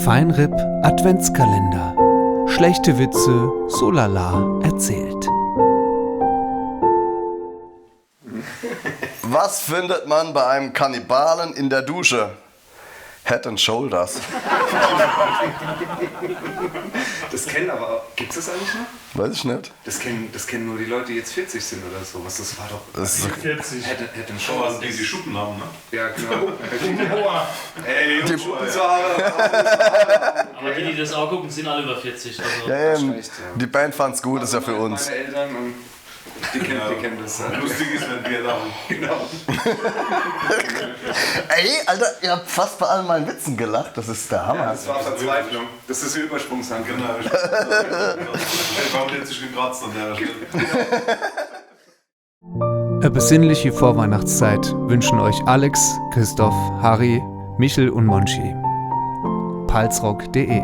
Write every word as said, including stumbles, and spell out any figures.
Fine R I P Adventskalender. Schlechte Witze, so lala erzählt. Was findet man bei einem Kannibalen in der Dusche? Head and Shoulders. Das kennen aber, gibt's das eigentlich noch? Weiß ich nicht. Das kennen, das kennen nur die Leute, die jetzt vierzig sind oder so. Was, das war doch. Das ist Head, Head and Schon was Shoulders. Die, die Schuppen haben, ne? Ja, genau. Boah. Ey, Die- Schuppen zu haben. Aber die, die das auch gucken, sind alle über vierzig. Also. Ja, ähm, Echt, ja. Die Band fand's gut, ist ja für uns. Meine Eltern und die kennen, die kennen das. Ja. Lustig ist, wenn wir lachen. Genau. Ey, Alter, ihr habt fast bei allen meinen Witzen gelacht. Das ist der Hammer. Das war Verzweiflung. Das ist die Übersprungshandlung. Genau. Ich glaube, der hat sich gekratzt an der Stelle. E besinnliche Vorweihnachtszeit wünschen euch Alex, Christoph, Harry, Michel und Monchi. Palzrock punkt de